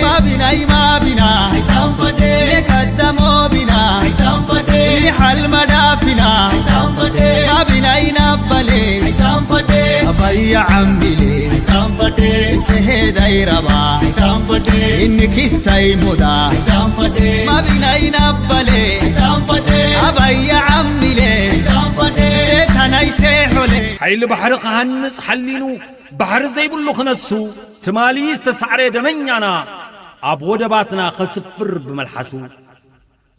Mabinai mabina, mekadamo bina, mihal madafina, mabinai nabale, abaya amile, sehe dairaba, inni kissai moda, mabinai nabale, abaya amile, setanai sehole. ሓይሊ ባሕሪ ክሃንጽ ሓሊኑ፣ ባሕሪ ዘይብሉ ክነሱ፣ ትማሊ ዝተሳዕረ ደመኛና ኣብ ወደባትና ከስፍር ብመልሓሱ።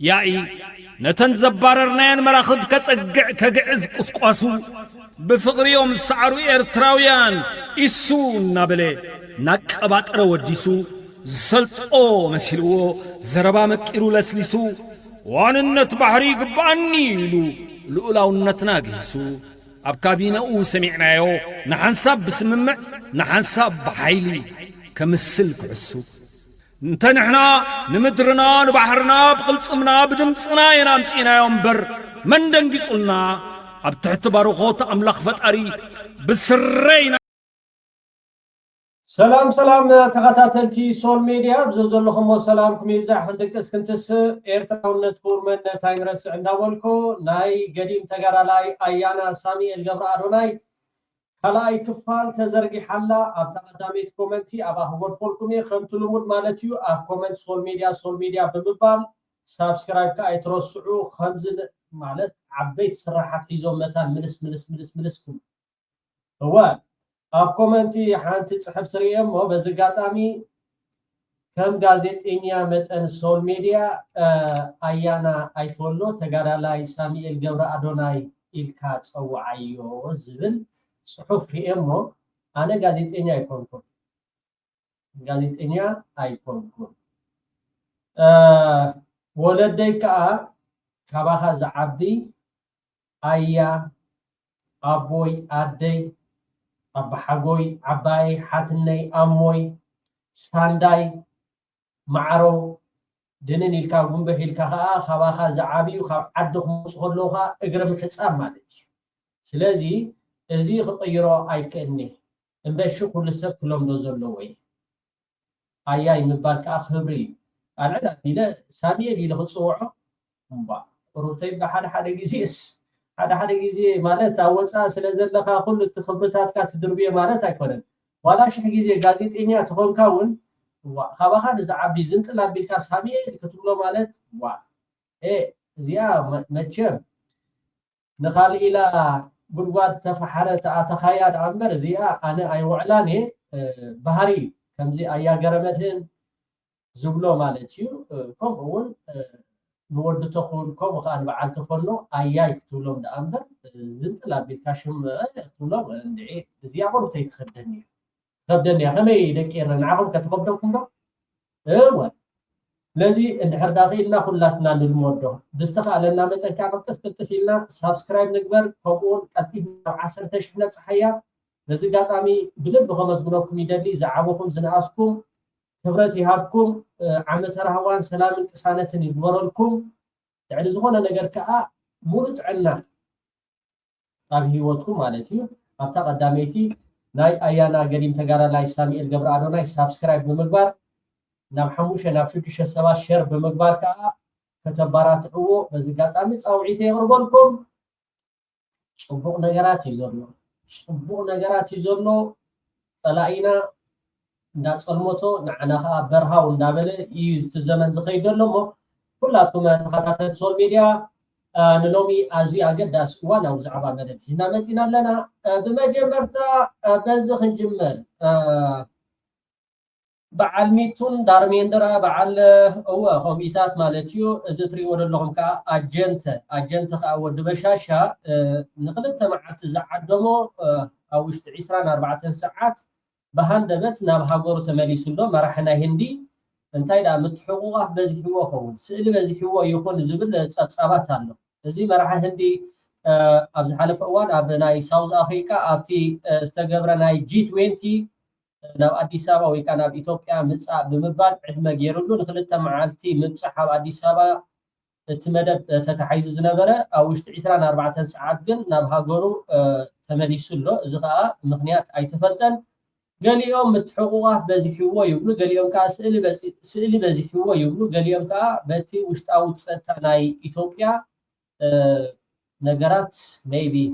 ያኢ ነተን ዘባረርናየን መራኽብ ከጸግዕ ከግዕዝ ቁስቋሱ፣ ብፍቕሪ እዮም ዝሰዓሩ ኤርትራውያን ኢሱ እናበለ እናቀባጠረ ወዲሱ፣ ዝሰልጦ መሲልዎ ዘረባ መቂሩ ለስሊሱ፣ ዋንነት ባሕሪ ይግባኣኒ ኢሉ ልኡላውነትና ግሂሱ። ኣብ ካቢነኡ ሰሚዕናዮ፣ ንሓንሳብ ብስምምዕ ንሓንሳብ ብሓይሊ ከምስል ክሕሱ። እንተ ንሕና ንምድርና ንባሕርና ብቕልጽምና ብድምጽና ኢና ኣምጺእናዮ እምበር፣ መን ደንጊጹልና? ኣብ ትሕቲ ባርኾት ኣምላኽ ፈጣሪ ብስረይ ኢና። ሰላም ሰላም ተኸታተልቲ ሶል ሜድያ፣ ኣብዚ ዘለኹሞ ሰላምኩም ይብዛሕ። ክንድቅስ ክንትስእ፣ ኤርትራውነት ክቡር መንነት ኣይንረስዕ እንዳበልኩ፣ ናይ ገዲም ተጋዳላይ ኣያና ሳሙኤል ገብረ ኣዶናይ ካልኣይ ክፋል ተዘርጊሓ ኣላ። ኣብታ ቀዳመይቲ ኮመንቲ ኣብኣ ክገድፈልኩም እየ። ከምቲ ልሙድ ማለት እዩ፣ ኣብ ኮመንት ሶል ሜድያ ሶል ሜድያ ብምባል ሳብስክራይብ ከኣ ኣይትረስዑ። ከምዚ ን- ማለት ዓበይቲ ስራሓት ሒዞም መታን ምልስ ምልስ ምልስ ምልስኩም እወ ኣብ ኮመንቲ ሓንቲ ፅሕፍ ትርኢ እሞ በዚ ኣጋጣሚ ከም ጋዜጠኛ መጠን ሶል ሜድያ ኣያና ኣይትበሎ ተጋዳላይ ሳሚኤል ገብረ ኣዶናይ ኢልካ ፀውዓዮ ዝብል ፅሑፍ ርኤ እሞ ኣነ ጋዜጠኛ ኣይኮንኩን ጋዜጠኛ ኣይኮንኩን ወለደይ ከዓ ካባኻ ዝዓቢ ኣያ ኣቦይ ኣደይ ኣባሓጎይ ዓባየይ ሓትነይ ኣሞይ ሳንዳይ ማዕሮ ድንን ኢልካ ጉንብሕ ኢልካ ከዓ ካባኻ ዝዓብዩ ካብ ዓዲ ክመፁ ከለዉ ከዓ እግሪ ምሕፃብ ማለት እዩ ስለዚ እዚ ክቕይሮ ኣይክእልኒ እምበሺ ኩሉ ሰብ ክለምዶ ዘለዎ እዩ ኣያይ ምባል ከዓ ክብሪ እዩ ኣልዕል ኣቢለ ሳሚኤል ኢለ ክፅውዖ እምባ ቁሩብተይ ሓደ ሓደ ግዜስ ሓደ ሓደ ግዜ ማለት ኣብ ወፃኢ ስለ ዘለካ ኩሉ እቲ ክብርታትካ ትድርብዮ ማለት ኣይኮነን ዋላ ሽሕ ግዜ ጋዜጠኛ ተኾንካ እውን ዋ ካባኻ ንዝዓቢ ዝንጥል ኣቢልካ ሳሚኤል ክትብሎ ማለት ዋ ኤ እዚኣ መቸም ንኻልእ ኢላ ጉድጓድ ተፈሓረት ኣተኻያ ደኣ እምበር እዚኣ ኣነ ኣይውዕላን እየ ባህሪ እዩ ከምዚ ኣያ ገረመድህን ዝብሎ ማለት እዩ ከምኡ እውን ንወዲ ተኹን ከምኡ ከዓ ንበዓል ተፈኖ ኣያይ ክትብሎም ደኣ እምበር ዝንጥል ኣቢልካ ሽም ክትብሎም እንድዒ እዚኣ ቁሩብ ተይትኸብደኒ እያ ትኸብደኒ እያ ከመይ ደቂ ኤረ ንዓኹም ከ ትኸብደኩም ዶ እወ ስለዚ እንድሕር ዳ ክኢልና ኩላትና ንልመዶ ብዝተኻእለና መጠን ከዓ ቅልጥፍ ቅልጥፍ ኢልና ሳብስክራይብ ንግበር ከምኡውን ቀልጢፍና ናብ ዓሰርተ ሽሕ ነብፅሓያ በዚ ኣጋጣሚ ብልቢ ከመስግነኩም ይደሊ ዝዓበኹም ዝነኣስኩም ክብረት ይሃብኩም ዓመተ ራህዋን ሰላምን ቅሳነትን ይግበረልኩም ልዕሊ ዝኾነ ነገር ከዓ ሙሉ ጥዕና ኣብ ህይወትኩም ማለት እዩ ኣብታ ቀዳመይቲ ናይ ኣያና ገዲም ተጋዳላይ ሳሚኤል ገብረ ኣዶናይ ሳብስክራይብ ብምግባር ናብ ሓሙሽተ ናብ ሽዱሽተ ሰባት ሸር ብምግባር ከዓ ከተባራትዕዎ በዚ ኣጋጣሚ ፃውዒተ የቕርበልኩም ፅቡቕ ነገራት እዩ ዘሎ ፅቡቕ ነገራት እዩ ዘሎ ፀላኢና እንዳፀልመቶ ንዓና ከዓ በርሃው እንዳበለ እዩ እቲ ዘመን ዝኸይድ ዘሎ እሞ ኩላትኩም ተኸታተልቲ ሶል ሜድያ ንሎሚ ኣዝዩ ኣገዳሲ እዋናዊ ዛዕባ መደብ ሒዝና መፂና ኣለና ብመጀመርታ በዚ ክንጅምር በዓል ሚቱን ዳርሜንድራ በዓል እወ ከምኢታት ማለት እዩ እዚ ትሪእዎ ዘለኹም ከዓ ኣጀንተ ኣጀንተ ከዓ ወዲ በሻሻ ንክልተ መዓልቲ ዝዓደሞ ኣብ ውሽጢ ዒስራን ኣርባዕተን ሰዓት ብሃንደበት ናብ ሃገሩ ተመሊሱ ኣሎ መራሒ ናይ ህንዲ እንታይ ደኣ ምትሕቑቓፍ በዚሕዎ ኸውን ስእሊ በዚሕዎ ይኹን ዝብል ፀብፃባት ኣሎ እዚ መራሒ ህንዲ ኣብ ዝሓለፈ እዋን ኣብ ናይ ሳውዝ ኣፍሪካ ኣብቲ ዝተገብረ ናይ ጂ ትዌንቲ ናብ ኣዲስ ኣበባ ወይ ከዓ ናብ ኢትዮጵያ ምፃእ ብምባል ዕድመ ገይሩሉ ንክልተ መዓልቲ ምብፃሕ ኣብ ኣዲስ ኣበባ እቲ መደብ ተታሒዙ ዝነበረ ኣብ ውሽጢ ዒስራን ኣርባዕተን ሰዓት ግን ናብ ሃገሩ ተመሊሱ ኣሎ እዚ ከዓ ምክንያት ኣይተፈልጠን ገሊኦም ምትሕቑቓፍ በዚሕዎ ይብሉ፣ ገሊኦም ከዓ ስእሊ በዚ-፣ ስእሊ በዚሕዎ ይብሉ፣ ገሊኦም ከዓ በቲ ውሽጣዊ ጸጥታ ናይ ኢትዮጵያ፣ እ፣ ነገራት maybe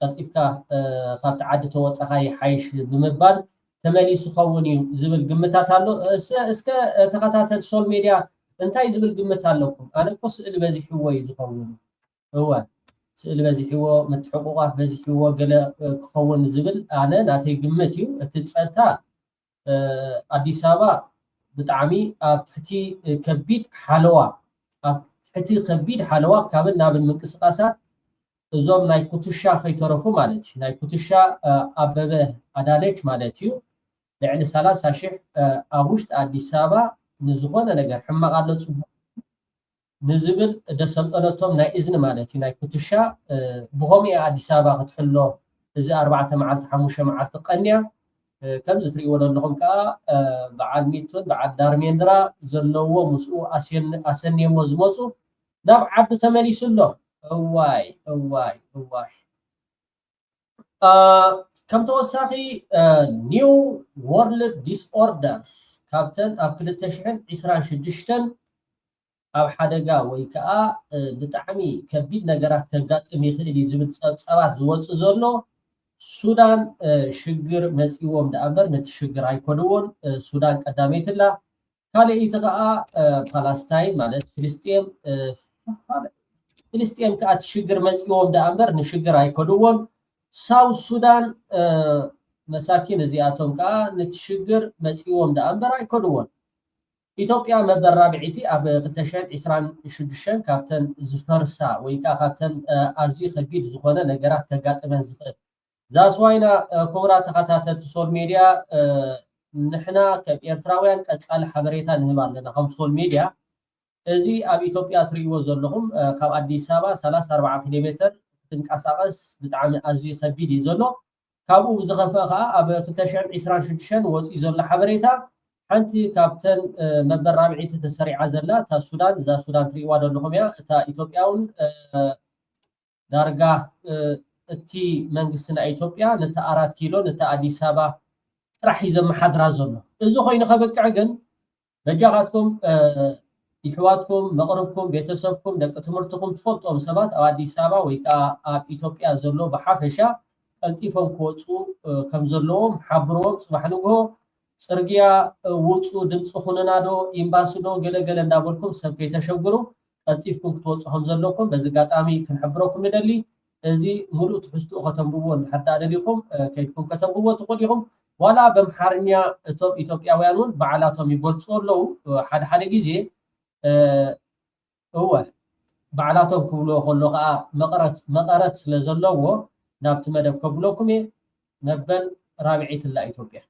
ቀልጢፍካ፣ እ፣ ካብቲ ዓዲ ተወጻኻ ይሓይሽ ብምባል ተመሊሱ ኸውን እዩ ዝብል ግምታት ኣሎ። እስ-፣ እስከ፣ እ፣ ተኸታተል ሶል ሜድያ እንታይ ዝብል ግምት ኣለኩም? ኣነ እኮ ስእሊ በዚሕዎ እዩ ዝኸውን። እወ፣ ስእሊ በዚሕዎ፣ ምትሕቑቓፍ በዚሕዎ፣ ገለ፣ እ፣ ክኸውን ዝብል ኣነ ናተይ ግምት እዩ። እቲ ጸጥታ፣ እ፣ ኣዲስ ኣበባ ብጣዕሚ ኣብ ትሕቲ፣ እ፣ ከቢድ ሓለዋ፣ ኣብ ትሕቲ ከቢድ ሓለዋ ካብን ናብን ምንቅስቓሳት እዞም ናይ ኩትሻ ከይተረፉ ማለት እዩ። ናይ ኩትሻ፣ እ፣ ኣበበ ኣዳነች ማለት እዩ። ልዕሊ ሰላሳ ሺሕ፣ እ፣ ኣብ ውሽጢ ኣዲስ ኣበባ ንዝኾነ ነገር ሕማቕ ኣሎ ጽቡቕ ንዝብል ደሰልጠነቶም ናይ እዝኒ ማለት እዩ፣ ናይ ኩትሻ፣ እ፣ ብኸምኡ እያ ኣዲስ ኣበባ ክትሕሎ። እዚ ኣርባዕተ መዓልቲ፣ ሓሙሽተ መዓልቲ ቀንያ፣ እ፣ ከምዚ ትርእይዎ ዘለኹም ከዓ፣ እ፣ በዓል ሚቱን በዓል ዳርሜንድራ ዘለዎ ምስኡ ኣስየን-፣ ኣሰንየሞ ዝመፁ ናብ ዓዱ ተመሊሱ ኣሎ። እዋይ፣ እዋይ፣ እዋይ። እ፣ ከም ተወሳኺ፣ እ፣ ኒው ወርልድ ዲስኦርደር ካብተን ኣብ ክልተ ሽሕን ዕስራን ሽዱሽተን ኣብ ሓደጋ ወይ ከዓ፣ እ፣ ብጣዕሚ ከቢድ ነገራት ከጋጥም ይኽእል እዩ ዝብል ጸብጻባት ዝወጽእ ዘሎ፣ ሱዳን፣ እ፣ ሽግር መጺዎም ደኣ እምበር ነቲ ሽግር ኣይኮንዎን። እ፣ ሱዳን ቀዳመይቲ ኣላ። ካልኣይቲ ከዓ፣ እ፣ ፓላስታይን ማለት ፍልስጤም፣ እ፣ ፍልስጤም ከዓ እቲ ሽግር መጺዎም ደኣ እምበር ንሽግር ኣይኮንዎን። ሳውት ሱዳን፣ እ፣ መሳኪን እዚኣቶም ከዓ ነቲ ሽግር መጺዎም ደኣ እምበር ኣይኮንዎን። ኢትዮጵያ መበል ራብዒቲ ኣብ ክልተ ሽሕን ዕስራን ሽዱሽተን ካብተን ዝፈርሳ ወይ ከዓ ካብተን፣ እ፣ ኣዝዩ ከቢድ ዝኾነ ነገራት ከጋጥመን ዝኽእል። ዛስዋይና፣ እ፣ ክቡራት ተኸታተልቲ ሶል ሜድያ፣ እ፣ ንሕና ከም ኤርትራውያን ቀጻሊ ሓበሬታ ንህብ ኣለና ከም ሶል ሜድያ። እዚ ኣብ ኢትዮጵያ ትርእይዎ ዘለኹም፣ እ፣ ካብ ኣዲስ ኣበባ ሰላሳ ኣርባዓ ኪሎ ሜትር ክትንቀሳቐስ ብጣዕሚ ኣዝዩ ከቢድ እዩ ዘሎ። ካብኡ ብዝኸፍአ ከዓ ኣብ ክልተ ሽሕን ዕስራን ሽዱሽተን ወፂኡ ዘሎ ሓበሬታ ሓንቲ ካብተን፣ እ፣ መበል ራብዒቲ ተሰሪዓ ዘላ እታ ሱዳን፣ እዛ ሱዳን ትርእይዋ ዘለኹም እያ። እታ ኢትዮጵያ እውን፣ እ፣ ዳርጋ፣ እ፣ እቲ መንግስቲ ናይ ኢትዮጵያ ነቲ ኣራት ኪሎ፣ ነቲ ኣዲስ ኣበባ ጥራሕ እዩ ዘመሓድራ ዘሎ። እዚ ኮይኑ ከበቅዕ ግን በጃኻትኩም፣ እ፣ ይሕዋትኩም፣ መቕርብኩም፣ ቤተሰብኩም፣ ደቂ ትምህርትኹም ትፈልጦም ሰባት ኣብ ኣዲስ ኣበባ ወይ ከዓ ኣብ ኢትዮጵያ ዘሎ ብሓፈሻ ቀልጢፎም ክወፁ፣ እ፣ ከም ዘለዎም ሓብርዎም። ጽባሕ ንግሆ ጽርግያ፣ እ፣ ውፁ፣ ድምፂ ኩኑና ዶ፣ ኤምባሲ ዶ፣ ገለገለ እንዳበልኩም ሰብ ከይተሸግሩ ቀልጢፍኩም ክትወፁ ከም ዘለኩም በዚ ኣጋጣሚ ክንሕብረኩም ንደሊ። እዚ ሙሉእ ትሕዝትኡ ከተንብብዎ እንድሕር ደኣ ደሊኹም፣ እ፣ ከይድኩም ከተንብብዎ ትኽእሉ ኢኹም። ዋላ በምሓርኛ እቶም ኢትዮጵያውያን እውን ባዕላቶም ይገልፁ ኣለዉ። እ፣ ሓደ ሓደ ግዜ፣ እ፣ እወ፣ ባዕላቶም ክብልዎ ከሎ ከዓ መቐረት፣ መቐረት ስለ ዘለዎ ናብቲ መደብ ከብለኩም እየ። መበል ራብዒት ኣላ ኢትዮጵያ።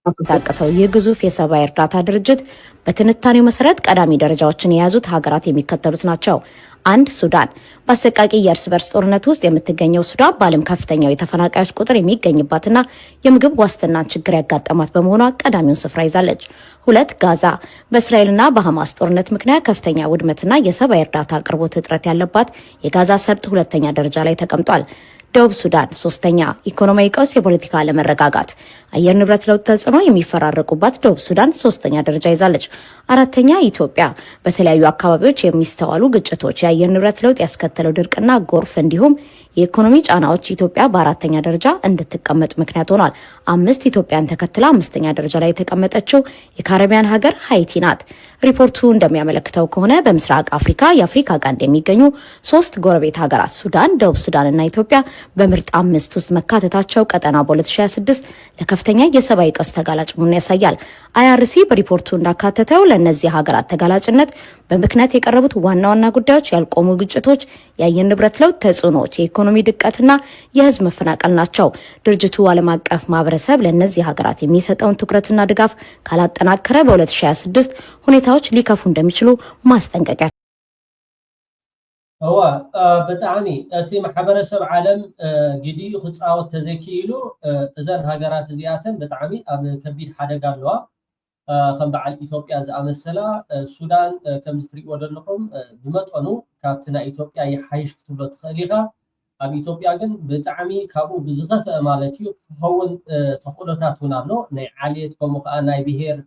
የሚንቀሳቀሰው ይህ ግዙፍ የሰብአዊ እርዳታ ድርጅት በትንታኔው መሰረት ቀዳሚ ደረጃዎችን የያዙት ሀገራት የሚከተሉት ናቸው። አንድ፣ ሱዳን። በአሰቃቂ የእርስ በርስ ጦርነት ውስጥ የምትገኘው ሱዳን በዓለም ከፍተኛው የተፈናቃዮች ቁጥር የሚገኝባትና የምግብ ዋስትና ችግር ያጋጠማት በመሆኗ ቀዳሚውን ስፍራ ይዛለች። ሁለት፣ ጋዛ። በእስራኤልና በሐማስ ጦርነት ምክንያት ከፍተኛ ውድመትና የሰብአዊ እርዳታ አቅርቦት እጥረት ያለባት የጋዛ ሰርጥ ሁለተኛ ደረጃ ላይ ተቀምጧል። ደቡብ ሱዳን ሶስተኛ። ኢኮኖሚያዊ ቀውስ፣ የፖለቲካ አለመረጋጋት፣ አየር ንብረት ለውጥ ተጽዕኖ የሚፈራረቁባት ደቡብ ሱዳን ሶስተኛ ደረጃ ይዛለች። አራተኛ ኢትዮጵያ። በተለያዩ አካባቢዎች የሚስተዋሉ ግጭቶች፣ የአየር ንብረት ለውጥ ያስከተለው ድርቅና ጎርፍ እንዲሁም የኢኮኖሚ ጫናዎች ኢትዮጵያ በአራተኛ ደረጃ እንድትቀመጥ ምክንያት ሆኗል። አምስት፣ ኢትዮጵያን ተከትላ አምስተኛ ደረጃ ላይ የተቀመጠችው የካሪቢያን ሀገር ሃይቲ ናት። ሪፖርቱ እንደሚያመለክተው ከሆነ በምስራቅ አፍሪካ የአፍሪካ ቀንድ የሚገኙ ሶስት ጎረቤት ሀገራት ሱዳን፣ ደቡብ ሱዳንና ኢትዮጵያ በምርጥ አምስት ውስጥ መካተታቸው ቀጠናው በሁለት ሺህ ሃያ ስድስት ለከፍተኛ የሰብአዊ ቀውስ ተጋላጭ መሆኑን ያሳያል። አይአርሲ በሪፖርቱ እንዳካተተው ለእነዚህ ሀገራት ተጋላጭነት በምክንያት የቀረቡት ዋና ዋና ጉዳዮች ያልቆሙ ግጭቶች፣ የአየር ንብረት ለውጥ ተጽዕኖዎች፣ የኢኮኖሚ ድቀትና የህዝብ መፈናቀል ናቸው። ድርጅቱ ዓለም አቀፍ ማህበረሰብ ለእነዚህ ሀገራት የሚሰጠውን ትኩረትና ድጋፍ ካላጠናከረ በሁለት ሺህ ሃያ ስድስት ሁኔታዎች ሊከፉ እንደሚችሉ ማስጠንቀቂያ። እወ፣ እ፣ ብጣዕሚ እቲ ማሕበረሰብ ዓለም፣ እ፣ ግዲኡ ክፃወት ተዘይክኢሉ፣ እ፣ እዘን ሃገራት እዚኣተን ብጣዕሚ ኣብ ከቢድ ሓደጋ ኣለዋ። እ፣ ከም በዓል ኢትዮጵያ ዝኣመሰላ፣ እ፣ ሱዳን፣ እ፣ ከምዚ ትሪእዎ ዘለኹም፣ እ፣ ብመጠኑ ካብቲ ናይ ኢትዮጵያ ይሓይሽ ክትብሎ ትኽእል ኢኻ። ኣብ ኢትዮጵያ ግን ብጣዕሚ ካብኡ ብዝኸፍአ ማለት እዩ ክኸውን ተኽእሎታት እውን ኣሎ። ናይ ዓሌት ከምኡ ከዓ ናይ ብሄር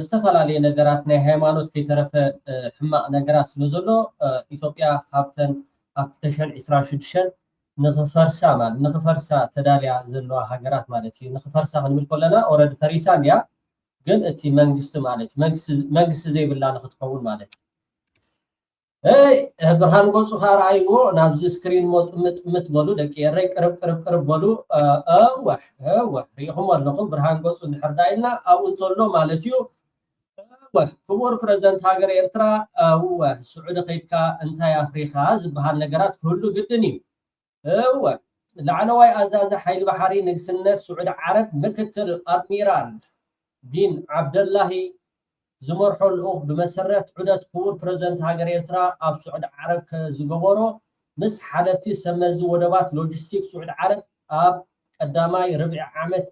ዝተፈላለየ ነገራት፣ ናይ ሃይማኖት ከይተረፈ ሕማቕ ነገራት ስለ ዘሎ ኢትዮጵያ ካብተን ኣብ ክልተ ሽሕን ዕስራን ሽዱሽተን ንኽፈርሳ ማለት ንኽፈርሳ ተዳልያ ዘለዋ ሃገራት ማለት እዩ። ንኽፈርሳ ክንብል ከለና ኦረድ ፈሪሳ እንዲያ፣ ግን እቲ መንግስቲ ማለት መንግስቲ ዘይብላ ንክትከውን ማለት እዩ። ብርሃን ገፁ ከኣ ረኣይዎ ናብዚ ስክሪን ሞ ጥምጥ ጥምጥ በሉ ደቂ ኤረይ፣ ቅርብ ቅርብ ቅርብ በሉ። እወ እወ ሪኢኹም ኣለኹም። ብርሃን ገፁ እንድሕር ዳ ኢልና ኣብኡ እንተሎ ማለት እዩ። እወ ክቡር ፕረዚደንት ሃገር ኤርትራ፣ እወ ስዑዲ ከይድካ እንታይ ኣፍሪኻ ዝበሃል ነገራት ክህሉ ግድን እዩ። እወ ላዕለዋይ ኣዛዚ ሓይሊ ባሕሪ ንግስነት ስዑዲ ዓረብ ምክትል ኣድሚራል ቢን ዓብደላሂ ዝመርሖ ልኡኽ ብመሰረት ዑደት ክቡር ፕረዚደንት ሃገር ኤርትራ ኣብ ስዑዲ ዓረብ ዝገበሮ ምስ ሓለፍቲ ሰመዚ ወደባት ሎጂስቲክ ስዑዲ ዓረብ ኣብ ቀዳማይ ርብዒ ዓመት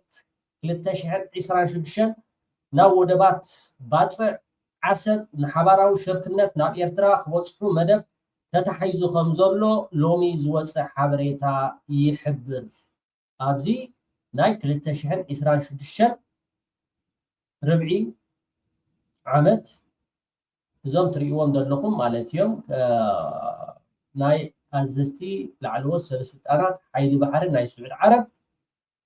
ክልተ ሽሕን ዕስራን ሽዱሽተን ናብ ወደባት ባጽዕ ዓሰብ ንሓባራዊ ሽርክነት ናብ ኤርትራ ክበጽሑ መደብ ተታሒዙ ከም ዘሎ ሎሚ ዝወጸ ሓበሬታ ይሕብር። ኣብዚ ናይ ክልተ ሽሕን ዕስራን ሽዱሽተን ርብዒ ዓመት እዞም ትርእይዎም ዘለኹም ማለት እዮም ናይ ኣዘዝቲ ላዕለዎት ሰበስልጣናት ሓይሊ ባሕሪ ናይ ስዑድ ዓረብ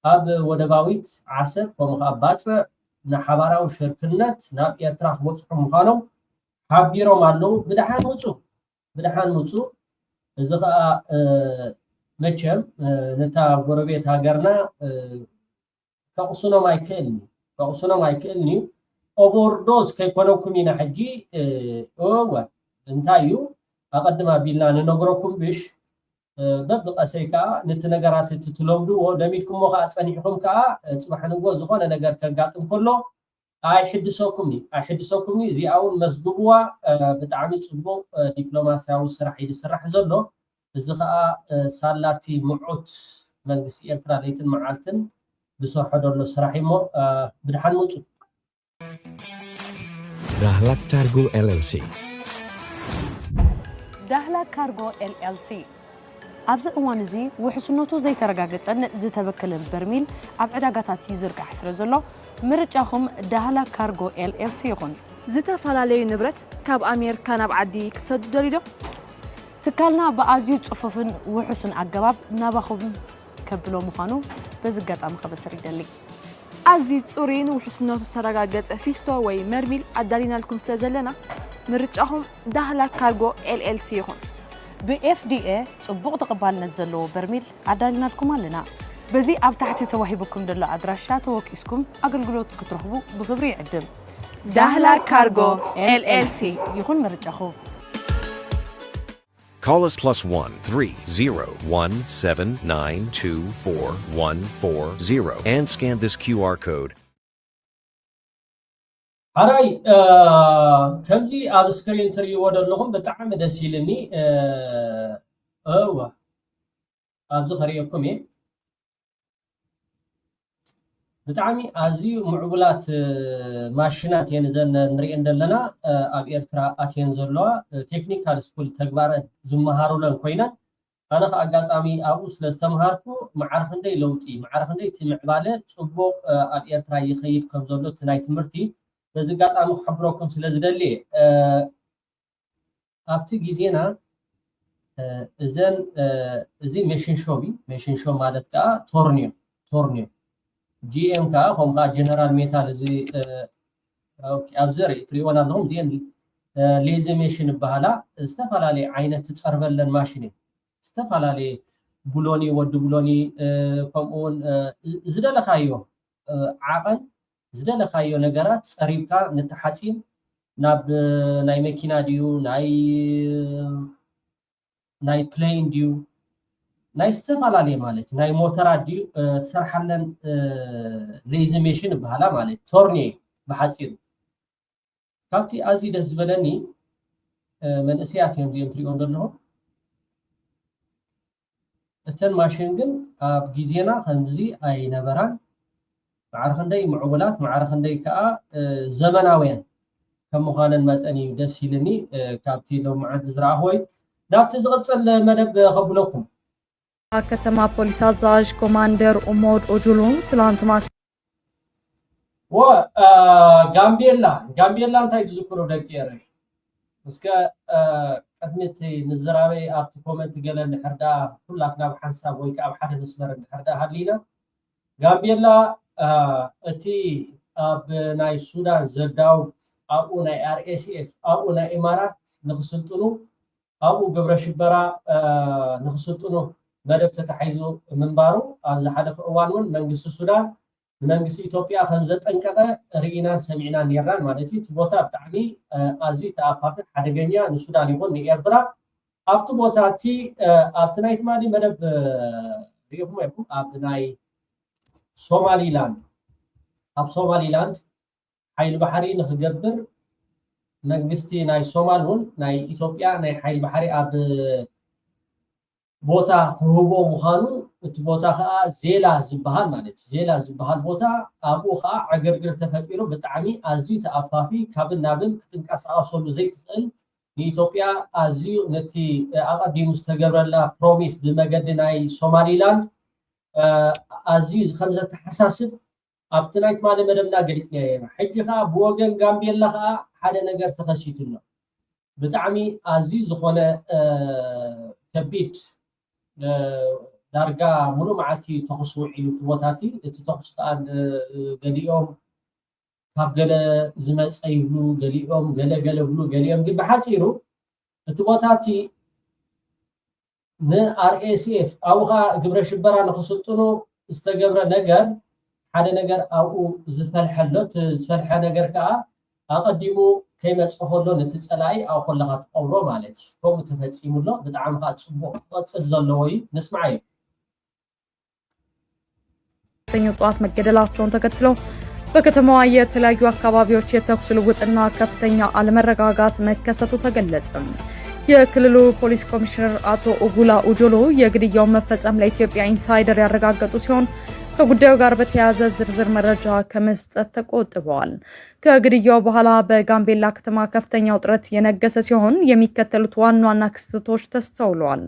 ኣብ ወደባዊት ዓሰብ ከምኡ ከዓ ባፅዕ ንሓባራዊ ሽርክነት ናብ ኤርትራ ክበፅሑ ምዃኖም ሓቢሮም ኣለዉ። ብደሓን ምፁ፣ ብደሓን ምፁ። እዚ ከዓ መቸም ነታ ጎረቤት ሃገርና ከቕስኖም ኣይክእልን እዩ፣ ከቕስኖም ኣይክእልን እዩ። ኦቨርዶዝ ከይኮነኩም ኢና ሕጂ። እወ እንታይ እዩ ኣቐድም ኣቢልና ንነግረኩም ብሽ በብቐሰይ ከዓ ነቲ ነገራት እቲ ትለምድዎ ለሚድኩሞ ከዓ ፀኒሕኩም ከዓ ፅባሕ ንግሆ ዝኾነ ነገር ከጋጥም ከሎ ኣይሕድሰኩም እዩ፣ ኣይሕድሰኩም እዩ። እዚኣ እውን መዝግብዋ። ብጣዕሚ ፅቡቕ ዲፕሎማስያዊ ስራሕ እዩ ዝስራሕ ዘሎ። እዚ ከዓ ሳላቲ ምዑት መንግስቲ ኤርትራ ለይትን መዓልትን ዝሰርሖ ዘሎ ስራሕ እሞ ብድሓን ምፁ። ዳህላክ ካርጎ ኤልኤልሲ። ዳህላክ ካርጎ ኤልኤልሲ ኣብዚ እዋን እዚ ውሕስነቱ ዘይተረጋገጸን ዝተበከለን በርሚል ኣብ ዕዳጋታት ይዝርጋሕ ስለ ዘሎ ምርጫኹም ዳህላክ ካርጎ ኤልኤልሲ ይኹን። ዝተፈላለዩ ንብረት ካብ ኣሜሪካ ናብ ዓዲ ክትሰዱ ደልዩ ዶ? ትካልና ብኣዝዩ ጽፉፍን ውሑስን ኣገባብ ናባኹም ከብሎ ምዃኑ በዚ ኣጋጣሚ ከበስር ይደሊ። ኣዝዩ ጽሩይን ውሕስነቱ ዝተረጋገጸ ፊስቶ ወይ መርሚል ኣዳሊናልኩም ስለ ዘለና ምርጫኹም ዳህላክ ካርጎ ኤልኤልሲ ይኹን። ብኤፍዲኤ ጽቡቕ ተቐባልነት ዘለዎ በርሚል ኣዳሊናልኩም ኣለና። በዚ ኣብ ታሕቲ ተዋሂቡኩም ዘሎ ኣድራሻ ተወኪስኩም ኣገልግሎት ክትረኽቡ ብኽብሪ ይዕድም። ዳህላክ ካርጎ ኤልኤልሲ ይኹን ምርጫኹም። Call us plus one three zero one seven nine two four one four zero and scan this Q R code. ሓራይ ከምዚ ኣብ ስክሪን ትርእይዎ ዘለኹም ብጣዕሚ ደስ ኢልኒ። እወ ኣብዚ ከርእየኩም እየ። ብጣዕሚ ኣዝዩ ምዕቡላት ማሽናት እየን እዘን ንሪኤን ዘለና ኣብ ኤርትራ ኣትየን ዘለዋ ቴክኒካል ስኩል ተግባረ ዝመሃሩለን ኮይነን ኣነ ከዓ ኣጋጣሚ ኣብኡ ስለ ዝተምሃርኩ ማዕረ ክንደይ ለውጢ ማዕረ ክንደይ እቲ ምዕባለ ፅቡቕ ኣብ ኤርትራ ይኸይድ ከም ዘሎ እቲ ናይ ትምህርቲ በዚ ኣጋጣሚ ክሕብረኩም ስለ ዝደሊ እየ። ኣብቲ ግዜና እዘን እዚ ሜሽን ሾፕ እዩ። ሜሽን ሾፕ ማለት ከዓ ቶርኒዮ ቶርኒዮ ጂኤም ከዓ ከምኡ ከዓ ጀነራል ሜታል እዚ ኣብዚ ርኢ ትሪእወን ኣለኹም። እዚአን ሌዚ ሜሽን ይበሃላ። ዝተፈላለየ ዓይነት ትፀርበለን ማሽን እዩ። ዝተፈላለየ ብሎኒ ወዲ ብሎኒ ከምኡ እውን ዝደለካዮ ዓቐን ዝደለካዮ ነገራት ፀሪብካ ነቲ ሓፂን ናብ ናይ መኪና ድዩ ናይ ናይ ፕሌን ድዩ ናይ ዝተፈላለየ ማለት ናይ ሞተራት ድዩ ትሰርሓለን ሌዚ ሜሽን ይበሃላ ማለት ቶርኒ ብሓፂሩ። ካብቲ ኣዝዩ ደስ ዝበለኒ መንእሰያት እዮም እዚኦም ትሪኦም ዘለኹም። እተን ማሽን ግን ኣብ ግዜና ከምዚ ኣይነበራን። ማዕረ ክንደይ ምዕቡላት ማዕረ ክንደይ ከዓ ዘመናውያን ከም ምዃነን መጠን እዩ ደስ ኢልኒ ካብቲ ሎም መዓልቲ ዝረኣኽዎ እዩ። ናብቲ ዝቕፅል መደብ ከብለኩም። ከተማ ፖሊስ ኣዛዥ ኮማንደር ኡሞድ ኦጁሉ ትላንት ማክ- ወ ጋምቤላ ጋምቤላ እንታይ ትዝክሩ ደቂ ኤረይ? እስከ ቅድሚ እቲ ምዝራበይ ኣብቲ ኮመንት ገለ እንድሕር ደኣ ኩላትና ብሓንሳብ ወይ ከዓ ኣብ ሓደ መስመር እንድሕር ደኣ ሃሊና፣ ጋምቤላ እቲ ኣብ ናይ ሱዳን ዘዳውብ ኣብኡ ናይ ኣር ኤስ ኤፍ ኣብኡ ናይ ኢማራት ንክስልጥኑ ኣብኡ ግብረ ሽበራ ንክስልጥኑ መደብ ተታሒዙ ምንባሩ ኣብ ዝሓለፈ እዋን እውን መንግስቲ ሱዳን ንመንግስቲ ኢትዮጵያ ከም ዘጠንቀቐ ርኢናን ሰሚዕናን ነርናን ማለት እዩ። እቲ ቦታ ብጣዕሚ ኣዝዩ ተኣፋፊ ሓደገኛ ንሱዳን ይኹን ንኤርትራ ኣብቲ ቦታ እቲ ኣብቲ ናይ ትማሊ መደብ ሪኢኹም ኢኹም ኣብ ናይ ሶማሊላንድ ኣብ ሶማሊላንድ ሓይሊ ባሕሪ ንክገብር መንግስቲ ናይ ሶማል እውን ናይ ኢትዮጵያ ናይ ሓይሊ ባሕሪ ኣብ ቦታ ክህቦ ምዃኑ እቲ ቦታ ከዓ ዜላ ዝበሃል ማለት እዩ። ዜላ ዝበሃል ቦታ ኣብኡ ከዓ ዕግርግር ተፈጢሩ ብጣዕሚ ኣዝዩ ተኣፋፊ ካብን ናብን ክትንቀሳቀሰሉ ዘይትኽእል ንኢትዮጵያ ኣዝዩ ነቲ ኣቐዲሙ ዝተገብረላ ፕሮሚስ ብመገዲ ናይ ሶማሊላንድ ኣዝዩ ከምዘተሓሳስብ ኣብቲ ናይ ትማሊ መደብና ገሊፅናዮ ኢና። ሕጂ ከዓ ብወገን ጋምቤላ ከዓ ሓደ ነገር ተኸሲቱ ኣሎ። ብጣዕሚ ኣዝዩ ዝኾነ ከቢድ ዳርጋ ሙሉእ መዓልቲ ተኹስ ውዒሉ እቲ ቦታ እቲ እቲ ተኹስ ከዓ ገሊኦም ካብ ገለ ዝመፀ ይብሉ ገሊኦም ገለ ገለ ብሉ ገሊኦም ግን ብሓፂሩ እቲ ቦታ እቲ ን ኣር ኤስ ኤፍ ኣብኡ ከዓ ግብረ ሽበራ ንክስልጥኑ ዝተገብረ ነገር ሓደ ነገር ኣብኡ ዝፈልሐ ኣሎ። እቲ ዝፈልሐ ነገር ከዓ ኣቐዲሙ ከይመፀ ከሎ ነቲ ፀላኢ ኣብኡ ከለካ ትቀብሮ ማለት እዩ። ከምኡ ተፈፂሙ ኣሎ። ብጣዕሚ ከዓ ፅቡቅ ክቐፅል ዘለዎ እዩ። ንስማዕ እዩ። ሰኞ ጠዋት መገደላቸውን ተከትሎ በከተማዋ የተለያዩ አካባቢዎች የተኩስ ልውውጥና ከፍተኛ አለመረጋጋት መከሰቱ ተገለጸ። የክልሉ ፖሊስ ኮሚሽነር አቶ ኡጉላ ኡጆሎ የግድያው መፈጸም ለኢትዮጵያ ኢንሳይደር ያረጋገጡ ሲሆን ከጉዳዩ ጋር በተያያዘ ዝርዝር መረጃ ከመስጠት ተቆጥበዋል። ከግድያው በኋላ በጋምቤላ ከተማ ከፍተኛ ውጥረት የነገሰ ሲሆን የሚከተሉት ዋና ዋና ክስተቶች ተስተውለዋል።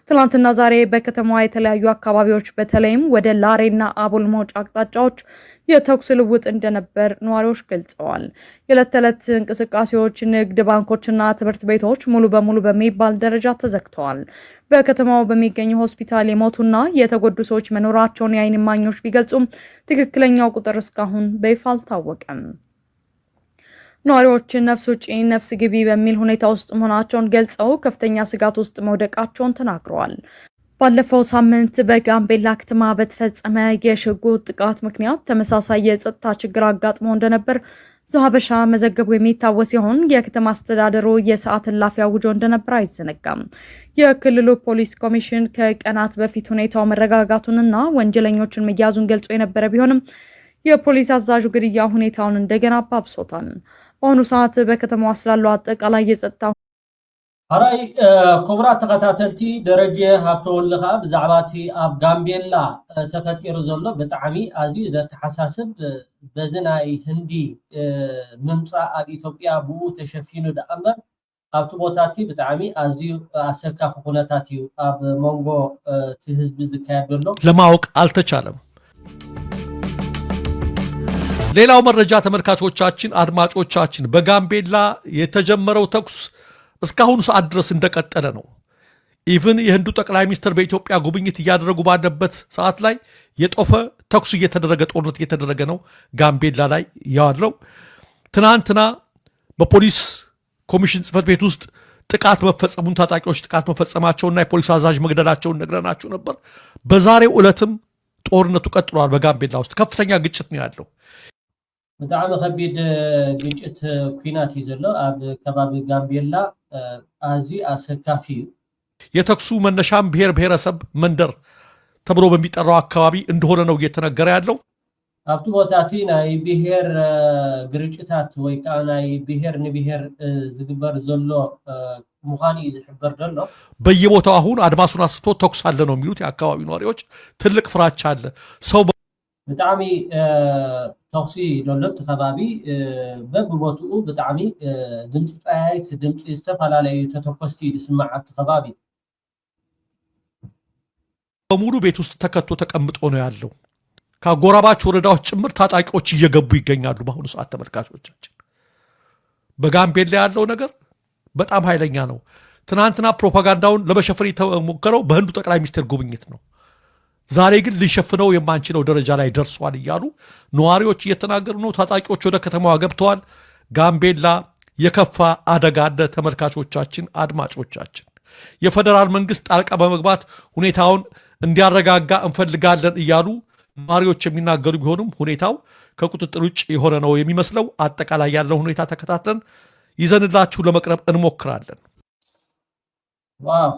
ትላንትና ዛሬ በከተማዋ የተለያዩ አካባቢዎች በተለይም ወደ ላሬና አቦል መውጫ አቅጣጫዎች የተኩስ ልውውጥ እንደነበር ነዋሪዎች ገልጸዋል። የዕለት ተዕለት እንቅስቃሴዎች፣ ንግድ ባንኮችና ትምህርት ቤቶች ሙሉ በሙሉ በሚባል ደረጃ ተዘግተዋል። በከተማው በሚገኝ ሆስፒታል የሞቱና የተጎዱ ሰዎች መኖራቸውን የዓይን እማኞች ቢገልጹም ትክክለኛው ቁጥር እስካሁን በይፋ አልታወቀም። ነዋሪዎች ነፍስ ውጪ ነፍስ ግቢ በሚል ሁኔታ ውስጥ መሆናቸውን ገልጸው ከፍተኛ ስጋት ውስጥ መውደቃቸውን ተናግረዋል። ባለፈው ሳምንት በጋምቤላ ከተማ በተፈጸመ የሽጉጥ ጥቃት ምክንያት ተመሳሳይ የጸጥታ ችግር አጋጥሞ እንደነበር ዘሀበሻ መዘገቡ የሚታወስ ሲሆን የከተማ አስተዳደሩ የሰዓት እላፊ አውጆ እንደነበር አይዘነጋም። የክልሉ ፖሊስ ኮሚሽን ከቀናት በፊት ሁኔታው መረጋጋቱንና ወንጀለኞችን መያዙን ገልጾ የነበረ ቢሆንም የፖሊስ አዛዡ ግድያ ሁኔታውን እንደገና አባብሶታል። በአሁኑ ሰዓት በከተማዋ ስላለው አጠቃላይ የጸጥታ ሕራይ ክቡራት ተኸታተልቲ፣ ደረጀ ሃብተወልድ ከዓ ብዛዕባ እቲ ኣብ ጋምቤላ ተፈጢሩ ዘሎ ብጣዕሚ ኣዝዩ ዘተሓሳስብ በዚ ናይ ህንዲ ምምፃእ ኣብ ኢትዮጵያ ብኡ ተሸፊኑ ደኣ እምበር ኣብቲ ቦታ እቲ ብጣዕሚ ኣዝዩ ኣሰካፊ ኩነታት እዩ ኣብ መንጎ እቲ ህዝቢ ዝካየድ ዘሎ። ለማወቅ አልተቻለም። ሌላው መረጃ ተመልካቾቻችን፣ አድማጮቻችን፣ በጋምቤላ የተጀመረው ተኩስ እስካሁኑ ሰዓት ድረስ እንደቀጠለ ነው። ኢቭን የህንዱ ጠቅላይ ሚኒስትር በኢትዮጵያ ጉብኝት እያደረጉ ባለበት ሰዓት ላይ የጦፈ ተኩስ እየተደረገ ጦርነት እየተደረገ ነው ጋምቤላ ላይ ያለው። ትናንትና በፖሊስ ኮሚሽን ጽህፈት ቤት ውስጥ ጥቃት መፈጸሙን ታጣቂዎች ጥቃት መፈጸማቸውና የፖሊስ አዛዥ መግደላቸውን ነግረናችሁ ነበር። በዛሬው ዕለትም ጦርነቱ ቀጥሏል። በጋምቤላ ውስጥ ከፍተኛ ግጭት ነው ያለው። ብጣዕሚ ከቢድ ግጭት ኩናት እዩ ዘሎ ኣብ ከባቢ ጋምቤላ ኣዝዩ ኣሰካፊ እዩ። የተኩሱ መነሻም ብሔር ብሔረሰብ መንደር ተብሎ በሚጠራው አካባቢ እንደሆነ ነው እየተነገረ ያለው። ኣብቲ ቦታ እቲ ናይ ብሔር ግርጭታት ወይ ከዓ ናይ ብሔር ንብሔር ዝግበር ዘሎ ምዃኑ እዩ ዝሕበር ዘሎ። በየቦታው አሁን አድማሱን አስፍቶ ተኩስ አለ ነው የሚሉት የአካባቢው ነዋሪዎች። ትልቅ ፍራቻ አለ። ሰው ብጣዕሚ ተኹሲ ዘሎ እቲ ከባቢ በብቦትኡ ብጣዕሚ ድምፂ ጠያይት ድምፂ ዝተፈላለዩ ተተኮስቲ እዩ ዝስማዕ ኣብቲ ከባቢ። በሙሉ ቤት ውስጥ ተከቶ ተቀምጦ ነው ያለው። ከአጎራባች ወረዳዎች ጭምር ታጣቂዎች እየገቡ ይገኛሉ። በአሁኑ ሰዓት ተመልካቾቻችን፣ በጋምቤላ ያለው ነገር በጣም ኃይለኛ ነው። ትናንትና ፕሮፓጋንዳውን ለመሸፈን የተሞከረው በህንዱ ጠቅላይ ሚኒስትር ጉብኝት ነው። ዛሬ ግን ልንሸፍነው የማንችለው ደረጃ ላይ ደርሷል እያሉ ነዋሪዎች እየተናገሩ ነው። ታጣቂዎች ወደ ከተማዋ ገብተዋል። ጋምቤላ የከፋ አደጋ አለ። ተመልካቾቻችን፣ አድማጮቻችን፣ የፌዴራል መንግስት ጣልቃ በመግባት ሁኔታውን እንዲያረጋጋ እንፈልጋለን እያሉ ነዋሪዎች የሚናገሩ ቢሆንም ሁኔታው ከቁጥጥር ውጭ የሆነ ነው የሚመስለው። አጠቃላይ ያለው ሁኔታ ተከታትለን ይዘንላችሁ ለመቅረብ እንሞክራለን። ዋው፣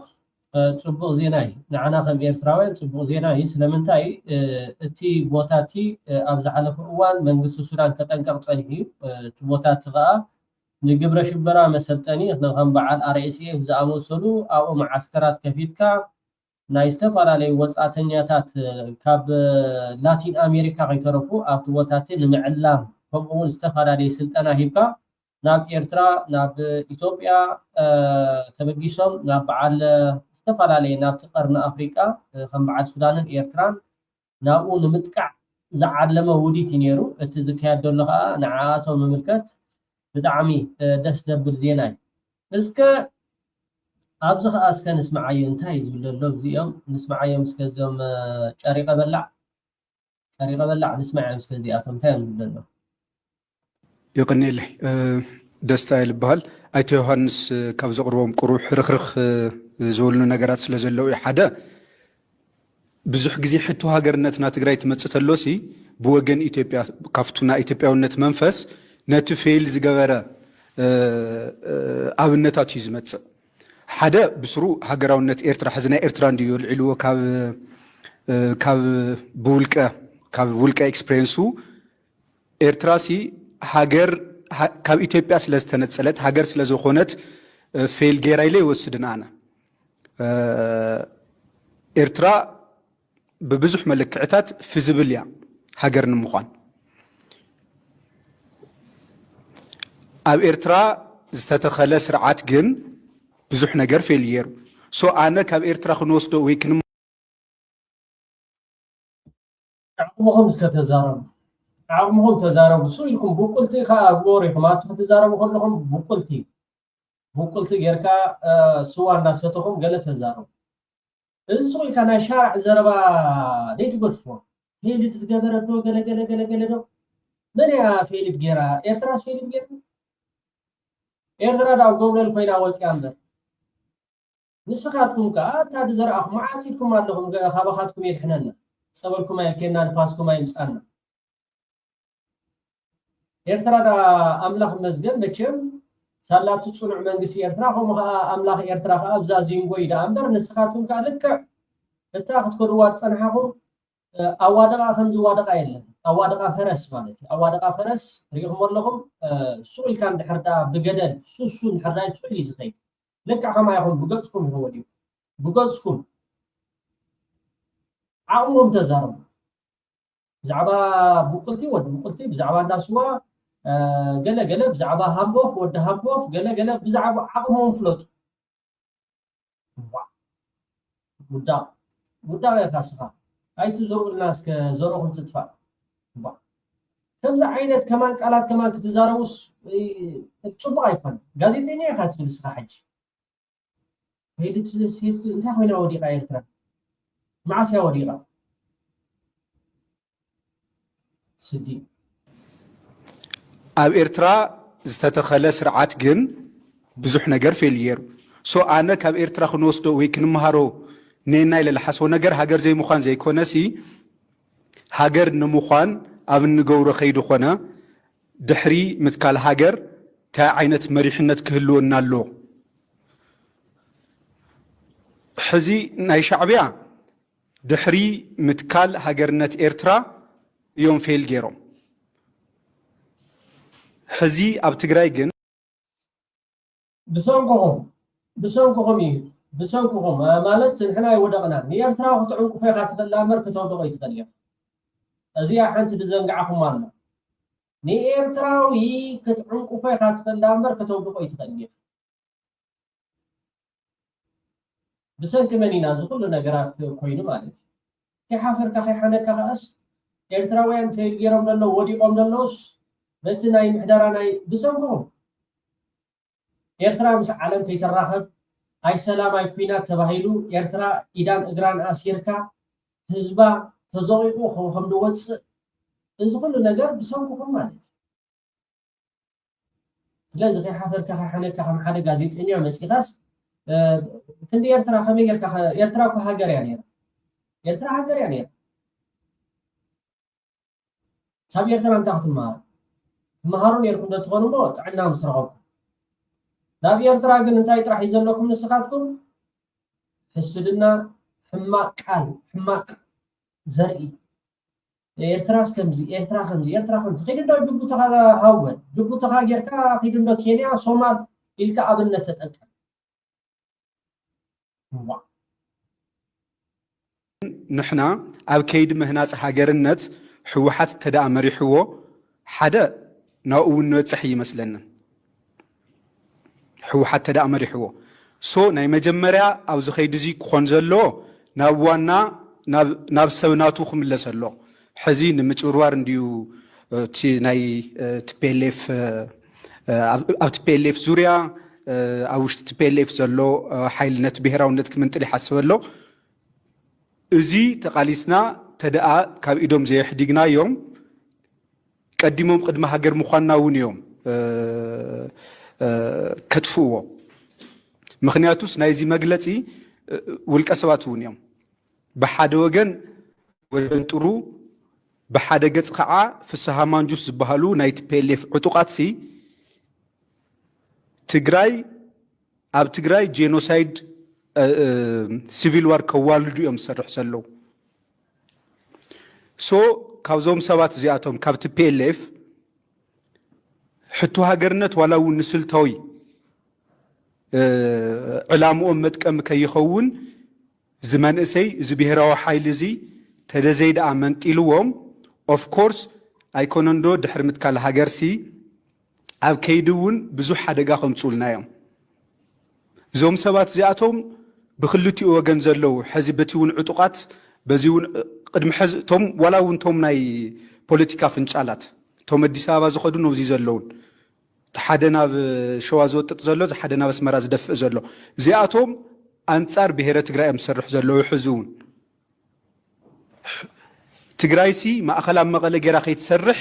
ጽቡቕ ዜና እዩ። ንዓና ከም ኤርትራውያን ጽቡቕ ዜና እዩ። ስለምንታይ? እቲ ቦታ እቲ ኣብ ዝሓለፈ እዋን መንግስቲ ሱዳን ከጠንቀቕ ጸኒሑ እዩ። እቲ ቦታ እቲ ኸኣ ንግብረ ሽበራ መሰልጠኒ፣ ንከም በዓል ኣርኤስኤፍ ዝኣመሰሉ ኣብኡ መዓስከራት ከፊትካ ናይ ዝተፈላለዩ ወጻእተኛታት ካብ ላቲን ኣሜሪካ ከይተረፉ ኣብቲ ቦታ እቲ ንምዕላም፣ ከምኡ እውን ዝተፈላለየ ስልጠና ሂብካ ናብ ኤርትራ፣ ናብ ኢትዮጵያ ተበጊሶም ናብ በዓል ዝተፈላለየ ናብቲ ቀርኒ ኣፍሪቃ ከም በዓል ሱዳንን ኤርትራን ናብኡ ንምጥቃዕ ዝዓለመ ውዲት እዩ ነይሩ። እቲ ዝካየድ ዘሎ ከዓ ንዓኣቶም ምምልከት ብጣዕሚ ደስ ዘብል ዜና እዩ። እስከ ኣብዚ ከዓ እስከ ንስምዓዮ እንታይ እዩ ዝብል ዘሎ እዚኦም ንስምዓዮም እስከ እዚኦም ጨሪቀ በላዕ ጨሪቀ በላዕ ንስምዓዮም እስከ እዚኣቶም እንታይ እዮም ዝብል ዘሎ። የቀንየለይ። ደስታ ይልበሃል። ኣይተ ዮሃንስ ካብ ዘቕርቦም ቁሩብ ሕርኽርኽ ዝበሉኒ ነገራት ስለ ዘለዉ እዩ። ሓደ ብዙሕ ግዜ ሕቶ ሃገርነትና ትግራይ ትመፅእ ተሎሲ ብወገን ኢትዮጵያ ካብቱ ናይ ኢትዮጵያውነት መንፈስ ነቲ ፌል ዝገበረ ኣብነታት እዩ ዝመፅእ። ሓደ ብስሩ ሃገራውነት ኤርትራ ሕዚ ናይ ኤርትራ እንድዩ ልዒልዎ ካብ ካብ ብውልቀ ካብ ውልቀ ኤክስፕሬንሱ ኤርትራ ሲ ሃገር ካብ ኢትዮጵያ ስለ ዝተነጸለት ሃገር ስለ ዝኾነት ፌል ጌራ ኢለ ይወስድን ኣነ። ኤርትራ ብብዙሕ መለክዕታት ፊዚብል እያ ሃገር ንምዃን። ኣብ ኤርትራ ዝተተኸለ ስርዓት ግን ብዙሕ ነገር ፌል ገይሩ። ሶ ኣነ ካብ ኤርትራ ክንወስዶ ወይ ክን ዓቕምኹም እስከ ተዛረቡ። ዓቕምኹም ተዛረቡ። ሱ ኢልኩም ብቁልቲ ከኣ ኣብ ወሬኹም ኣብቲ ክትዛረቡ ከለኹም ብቁልቲ ብቁልቲ ጌርካ ስዋ እንዳሰተኹም ገለ ተዛረቡ። እዚ ሱቕ ኢልካ ናይ ሻርዕ ዘረባ ዘይትገድፍዎ። ፌሊድ ዝገበረ ዶ ገለ ገለ ገለ ገለ ዶ መን እያ ፌሊድ ጌራ? ኤርትራስ ፌሊድ ጌራ? ኤርትራ ዳ ኣብ ጎብለል ኮይና ወፂያ እምበር ንስኻትኩም ከኣ እታ ዝዘርኣኹም መዓስ ኢድኩም ኣለኹም ካባኻትኩም የድሕነና ጸበልኩም ኣየልኬና ንፋስኩም ኣይምጻና። ኤርትራ ዳ ኣምላኽ ይመስገን መቸም ሳላቱ ጽኑዕ መንግስቲ ኤርትራ ከምኡ ከኣ ኣምላኽ ኤርትራ ከኣ ኣብዛ ዚንጎ እዩ ደኣ እምበር ንስኻትኩም ከኣ ልክዕ እታ ክትከድዋ ዝጸንሓኹም ኣዋደቓ ከም ዝዋደቓ የለን። ኣዋደቓ ፈረስ ማለት እዩ። ኣዋደቓ ፈረስ ሪኢኹም ኣለኹም ሱቕ ኢልካ እንድሕር ደኣ ብገደል ሱሱ እንድሕር ናይ ሱቕ ኢሉ እዩ ዝኸይድ። ልክዕ ከማይኹም ብገጽኩም ኢኹም ወዲቑ ብገጽኩም ዓቕሞም ተዛረቡ። ብዛዕባ ብቁልቲ ወዲ ብቁልቲ ብዛዕባ እንዳስዋ ገለ ገለ ብዛዕባ ሃምቦፍ ወዲ ሃምቦፍ ገለ ገለ ብዛዕባ ዓቕሞም ፍለጡ። ውዳቕ ውዳቕ ኢኻ ስኻ ኣይትዘርኡልና እስከ ዘርኡኹም ትጥፋእ። ከምዚ ዓይነት ከማን ቃላት ከማን ክትዛረቡስ ፅቡቅ ኣይኮነ። ጋዜጠኛ ኢካ ትብል ስኻ ሕጂ ሄድት ሴስት እንታይ ኮይና ወዲቃ ኤርትራ መዓስ እያ ወዲቃ? ስዲ ኣብ ኤርትራ ዝተተኸለ ስርዓት ግን ብዙሕ ነገር ፌል ገይሩ። ሶ ኣነ ካብ ኤርትራ ክንወስዶ ወይ ክንመሃሮ ኔና ኢለ ልሓስቦ ነገር ሃገር ዘይምዃን ዘይኮነሲ ሃገር ንምዃን ኣብ እንገብሮ ከይዲ ኮነ ድሕሪ ምትካል ሃገር እንታይ ዓይነት መሪሕነት ክህልወና ኣለዎ? ሕዚ ናይ ሻዕብያ ድሕሪ ምትካል ሃገርነት ኤርትራ እዮም ፌል ገይሮም። ሕዚ ኣብ ትግራይ ግን ብሰንኩኹም ብሰንኩኹም እዩ ብሰንኩኹም ማለት ንሕና ኣይወደቕናን። ንኤርትራዊ ክትዕንቁፎ ኢኻ ትኽእል እምበር ክተውድቖ ኣይትኽእል ኢኻ። እዚኣ ሓንቲ ዝዘንግዓኹም ኣሎ። ንኤርትራዊ ክትዕንቁፎ ኢኻ ትኽእል እምበር ክተውድቖ ኣይትኽእል ኢኻ። ብሰንኪ መን ኢና እዚ ኩሉ ነገራት ኮይኑ ማለት እዩ። ከይሓፈርካ ከይሓነካ ከኣስ ኤርትራውያን ፌል ገይሮም ደለዉ ወዲቖም ደለዉስ በቲ ናይ ምሕደራ ናይ ብሰንክኹም ኤርትራ ምስ ዓለም ከይተራኸብ ኣይ ሰላም ኣይ ኩናት ተባሂሉ ኤርትራ ኢዳን እግራን ኣሲርካ ህዝባ ተዘቒቑ ከም ድወፅእ እዚ ኩሉ ነገር ብሰንክኹም ማለት እዩ። ስለዚ ከይሓፈርካ ከይሓነካ ከም ሓደ ጋዜጠኛ መፂኻስ ክንዲ ኤርትራ ከመይ ጌርካ ኤርትራ እኮ ሃገር እያ ነይራ። ኤርትራ ሃገር እያ ነይራ። ካብ ኤርትራ እንታይ ክትመሃሩ? ትመሃሩ ነይርኩም ዶ ትኾኑ እሞ ጥዕና ምስ ረኸብኩም። ናብ ኤርትራ ግን እንታይ ጥራሕ እዩ ዘለኩም ንስኻትኩም? ሕስድና፣ ሕማቕ ቃል፣ ሕማቕ ዘርኢ። ኤርትራስ ከምዚ፣ ኤርትራ ከምዚ፣ ኤርትራ ከምዚ። ኺድ እንዶ ጅቡትኻ ሃወን፣ ጅቡትኻ ጌርካ ኺድ እንዶ ኬንያ፣ ሶማል ኢልካ ኣብነት ተጠቀም። ንሕና ኣብ ከይዲ ምህናፅ ሃገርነት ህወሓት ተደኣ መሪሕዎ ሓደ ናብኡ እውን ንበፅሕ ይመስለንን። ህወሓት ተደኣ መሪሕዎ ሶ ናይ መጀመርያ ኣብዚ ከይዲ እዚ ክኾን ዘለዎ ናብ ዋና ናብ ሰብ ናቱ ክምለስ ኣሎ። ሕዚ ንምጭብርባር እንድዩ እቲ ናይ ቲፒኤልኤፍ ኣብ ቲፒኤልኤፍ ዙርያ ኣብ ውሽጢ ቲፒኤልኤፍ ዘሎ ሓይሊ ነቲ ብሄራውነት ክምንጥል ይሓስብ ኣሎ። እዚ ተቓሊስና ተደኣ ካብ ኢዶም ዘየሕዲግናዮም ቀዲሞም ቅድሚ ሃገር ምዃንና እውን እዮም ከጥፍእዎ። ምኽንያቱስ ናይዚ መግለፂ ውልቀ ሰባት እውን እዮም። ብሓደ ወገን ወደንጥሩ ብሓደ ገፅ ከዓ ፍስሃ ማንጁስ ዝበሃሉ ናይ ቲፒኤልኤፍ ዕጡቓት ሲ ትግራይ ኣብ ትግራይ ጄኖሳይድ ሲቪል ዋር ከዋልዱ እዮም ዝሰርሕ ዘለዉ። ሶ ካብዞም ሰባት እዚኣቶም ካብ ቲፒኤልኤፍ ሕቶ ሃገርነት ዋላ እውን ንስልታዊ ዕላምኦም መጥቀሚ ከይኸውን እዚ መንእሰይ እዚ ብሄራዊ ሓይሊ እዚ ተደዘይ ደኣ መንጢልዎም ኦፍ ኮርስ ኣይኮነን ዶ ድሕሪ ምትካል ሃገርሲ ኣብ ከይዲ እውን ብዙሕ ሓደጋ ከምፅኡልና እዮም። እዞም ሰባት እዚኣቶም ብክልቲኡ ወገን ዘለዉ ሕዚ በቲ እውን ዕጡቓት በዚ እውን ቅድሚ ሕዚ እቶም ዋላ እውን እቶም ናይ ፖለቲካ ፍንጫላት እቶም ኣዲስ ኣበባ ዝኸዱ ነብዚ ዘለውን ሓደ ናብ ሸዋ ዝወጥጥ ዘሎ ሓደ ናብ ኣስመራ ዝደፍእ ዘሎ እዚኣቶም ኣንፃር ብሄረ ትግራይ እዮም ዝሰርሑ ዘለዉ። ሕዚ እውን ትግራይሲ ማእኸል ኣብ መቐለ ጌራ ከይትሰርሕ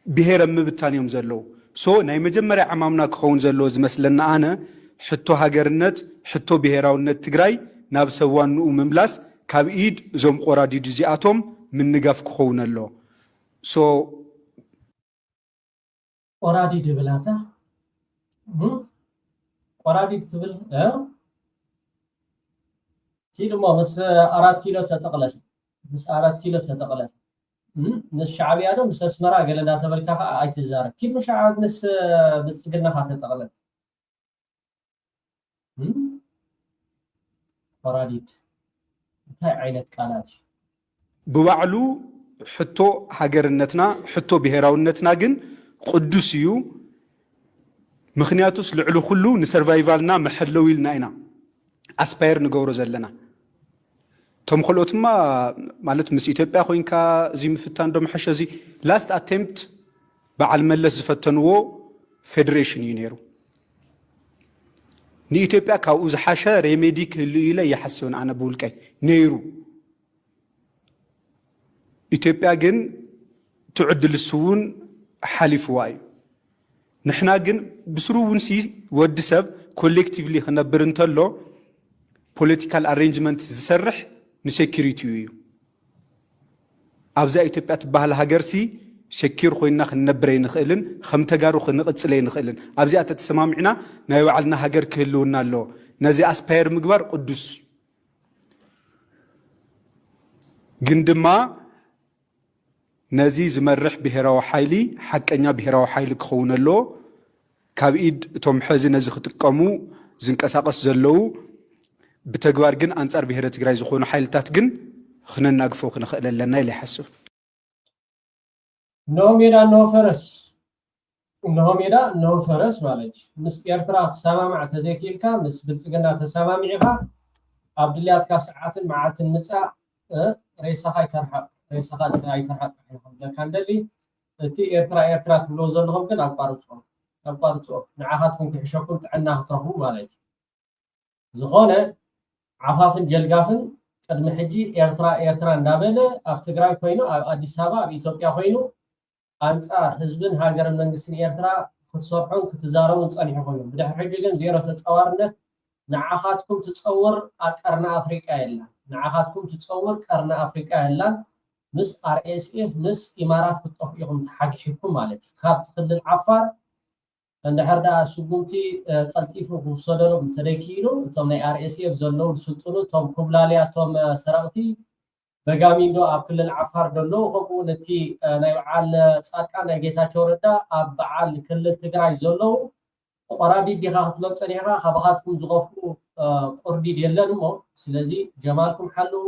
ብሄር ኣብ ምብታን እዮም ዘለዉ። ሶ ናይ መጀመርያ ዕማምና ክኸውን ዘለዎ ዝመስለና ኣነ ሕቶ ሃገርነት ሕቶ ብሄራውነት ትግራይ ናብ ሰብ ዋንኡ ምምላስ ካብ ኢድ እዞም ቆራዲድ እዚኣቶም ምንጋፍ ክኸውን ኣሎ። ሶ ቆራዲድ ይብላታ እም? ቆራዲድ ትብል እ? ኪድ እሞ ምስ ኣራት ኪሎ ተጠቕለል ምስ ኣራት ኪሎ ተጠቕለል እም? ምስ ሻዕብያ ዶ ምስ ኣስመራ ገለ እንዳተበልካ ከዓ ኣይትዛረብ ኪድ ምስ ሻዕ- ምስ ብልፅግናኻ ተጠቕለል እም? ቆራዲድ እንታይ ዓይነት ቃላት እዩ ብባዕሉ ሕቶ ሃገርነትና ሕቶ ብሄራውነትና ግን ቅዱስ እዩ። ምኽንያቱስ ልዕሊ ኩሉ ንሰርቫይቫልና መሐለዊ ኢልና ኢና ኣስፓየር ንገብሮ ዘለና። እቶም ካልኦትማ ማለት ምስ ኢትዮጵያ ኮይንካ እዚ ምፍታን ዶ ምሐሸ? እዚ ላስት ኣቴምፕት በዓል መለስ ዝፈተንዎ ፌዴሬሽን እዩ ነይሩ። ንኢትዮጵያ ካብኡ ዝሓሸ ሬሜዲ ክህሉ ኢለ ይሓስብን ኣነ ብውልቀይ ነይሩ። ኢትዮጵያ ግን ትዕድል እሱ እውን ሓሊፍዋ እዩ። ንሕና ግን ብስሩ እውን ሲ ወዲ ሰብ ኮሌክቲቭሊ ክነብር እንተሎ ፖለቲካል ኣሬንጅመንት ዝሰርሕ ንሴኪሪቲኡ እዩ። ኣብዛ ኢትዮጵያ ትበሃል ሃገር ሲ ሴኪር ኮይና ክንነብር ኣይንኽእልን፣ ከም ተጋሩ ክንቕፅል ኣይንኽእልን። ኣብዚኣ ተተሰማሚዕና ናይ ባዕልና ሃገር ክህልውና ኣለዎ። ነዚ ኣስፓየር ምግባር ቅዱስ ግን ድማ ነዚ ዝመርሕ ብሄራዊ ሓይሊ ሓቀኛ ብሄራዊ ሓይሊ ክኸውን ኣለዎ። ካብ ኢድ እቶም ሕዚ ነዚ ክጥቀሙ ዝንቀሳቐስ ዘለዉ ብተግባር ግን ኣንጻር ብሄረ ትግራይ ዝኾኑ ሓይልታት ግን ክነናግፎ ክንኽእል ኣለና ኢለ ይሓስብ። እነሆ ሜዳ እነሆ ፈረስ እንሆ ሜዳ እንሆ ፈረስ ማለት እዩ። ምስ ኤርትራ ክትሰማማዕ ተዘይክኢልካ ምስ ብልፅግና ተሰማሚዕኻ ኣብ ድልያትካ ሰዓትን መዓልትን ምፃእ ሬሳኻ ኣይተርሓቕ። ሬሳኻ ኣይተርሓቕ። ክብለካ እንደሊ እቲ ኤርትራ ኤርትራ ትብሎ ዘለኹም ግን ኣቋርፅኦ ኣቋርፅኦ። ንዓኻትኩም ክሕሸኩም ጥዕና ክትረኽቡ ማለት እዩ። ዝኾነ ዓፋፍን ጀልጋፍን ቅድሚ ሕጂ ኤርትራ ኤርትራ እንዳበለ ኣብ ትግራይ ኮይኑ ኣብ ኣዲስ ኣበባ ኣብ ኢትዮጵያ ኮይኑ ኣንጻር ህዝብን ሃገርን መንግስትን ኤርትራ ክትሰርሑን ክትዛረቡን ጸኒሕኩም እዩ። ብድሕሪ ሕጂ ግን ዜሮ ተጻዋርነት። ንዓኻትኩም ትጸውር ቀርኒ ኣፍሪቃ የላን። ንዓኻትኩም ትጸውር ቀርኒ ኣፍሪቃ የላን። ምስ ኣር ኤስ ኤፍ ምስ ኢማራት ክትጠፍኡ ኢኹም ተሓግሒኩም ማለት እዩ። ካብቲ ክልል ዓፋር እንድሕር ደኣ ስጉምቲ ቀልጢፉ ክውሰደሎም እንተደይክኢሉ እቶም ናይ ኣር ኤስ ኤፍ ዘለዉ ዝስልጥኑ እቶም ኩብላልያ እቶም ሰረቕቲ በጋሚንዶ ኣብ ክልል ዓፋር ዘለዉ ከምኡ እውን እቲ ናይ በዓል ጻድቃን ናይ ጌታቸው ረዳ ኣብ በዓል ክልል ትግራይ ዘለዉ ቆራዲድ ዲኻ ክትብሎም ጸኒሕካ ካባኻትኩም ዝኸፍኡ ቁርዲድ የለን እሞ ስለዚ ጀማልኩም ሓልዉ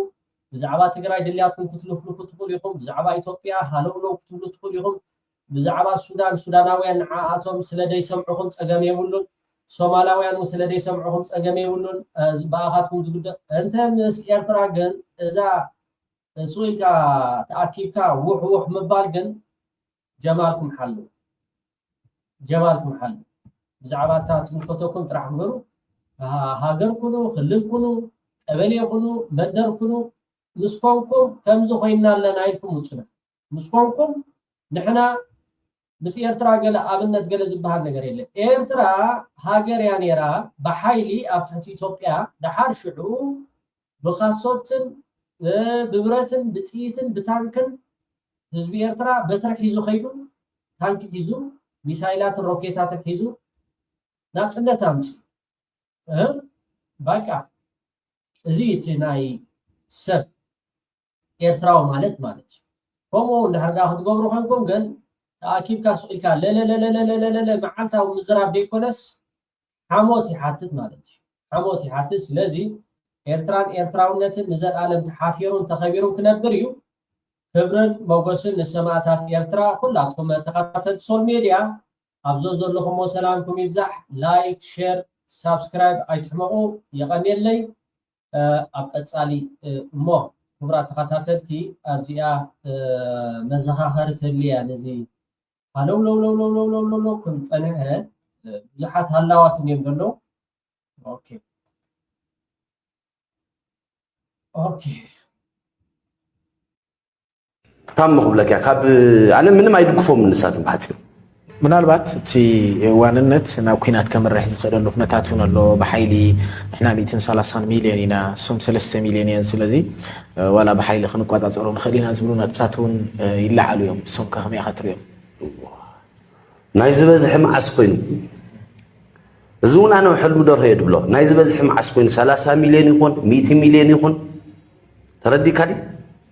ብዛዕባ ትግራይ ድልያትኩም ክትልፍልፉ ትኽእሉ ኢኹም ብዛዕባ ኢትዮጵያ ሃለውለው ክትብሉ ትኽእሉ ኢኹም ብዛዕባ ሱዳን ሱዳናውያን ንዓኣቶም ስለ ደይሰምዑኹም ጸገም የብሉን ሶማላውያን ስለ ደይሰምዑኹም ጸገም የብሉን ብኣኻትኩም ዝግደ እንተ ምስ ኤርትራ ግን እዛ ስቕ ኢልካ ተኣኪብካ ውሕ ውሕ ምባል ግን ጀማልኩም ሓሉ ጀማልኩም ሓሉ ብዛዕባ እታ ትምልከተኩም ጥራሕ ግበሩ ሃገር ኩኑ ክልል ኩኑ ቀበሌ ኩኑ መንደር ኩኑ ምስ ኮንኩም ከምዚ ኮይና ኣለና ኢልኩም ውፁና ምስ ኮንኩም ንሕና ምስ ኤርትራ ገለ ኣብነት ገለ ዝበሃል ነገር የለ ኤርትራ ሃገር እያ ነይራ ብሓይሊ ኣብ ትሕቲ ኢትዮጵያ ደሓር ሽዑ ብኻሶትን ብብረትን ብጥይትን ብታንክን ህዝቢ ኤርትራ በትሪ ሒዙ ከይዱ ታንክ ሒዙ ሚሳይላትን ሮኬታትን ሒዙ ናፅነት ኣምፂ ባቃ እዚ እቲ ናይ ሰብ ኤርትራዊ ማለት ማለት እዩ። ከምኡ እንድሕር ደኣ ክትገብሩ ኮንኩም ግን ተኣኪብካ ስቕ ኢልካ ለለለለለለለለ መዓልታዊ ምዝራብ ዘይኮነስ ሓሞት ይሓትት ማለት እዩ። ሓሞት ይሓትት። ስለዚ ኤርትራን ኤርትራውነትን ንዘልኣለም ተሓፊሩን ተኸቢሩን ክነብር እዩ። ክብርን ሞገስን ንሰማእታት ኤርትራ። ኩላትኩም ተኸታተልቲ ሶል ሜድያ ኣብ ዘዘለኹሞ ሰላምኩም ይብዛሕ። ላይክ፣ ሼር፣ ሳብስክራይብ ኣይትሕመቑ። የቐንየለይ። ኣብ ቀጻሊ እሞ ክቡራት ተኸታተልቲ ኣብዚኣ መዘኻኸሪ ትህልያ ነዚ ሃለው ለው ለው ለው ለው ለው ለው ለው ክብል ጸንሐ ብዙሓት ሃላዋት እዮም ዘለዉ ኦኬ ኦኬ ታሞ ክብለካ ካብ ኣነ ምንም ኣይድግፎም ንሳቶም ብሓፂሩ ምናልባት እቲ ዋንነት ናብ ኩናት ከምርሕ ዝኽእለሉ ኩነታት እውን ኣሎ። ብሓይሊ ንሕና ሚእትን ሰላሳን ሚልዮን ኢና፣ እሶም ሰለስተ ሚልዮን እየን። ስለዚ ዋላ ብሓይሊ ክንቋፃፀሮ ንኽእል ኢና ዝብሉ ነጥብታት እውን ይለዓሉ እዮም። እሶም ከ ከመይ ኢኻ ትሪኦም? ናይ ዝበዝሒ መዓስ ኮይኑ እዚ እውን ኣነ ሕልሚ ደርሆ እየ ድብሎ ናይ ዝበዝሒ መዓስ ኮይኑ ሰላሳ ሚልዮን ይኹን ሚእቲ ሚልዮን ይኹን ተረዲካ ድዩ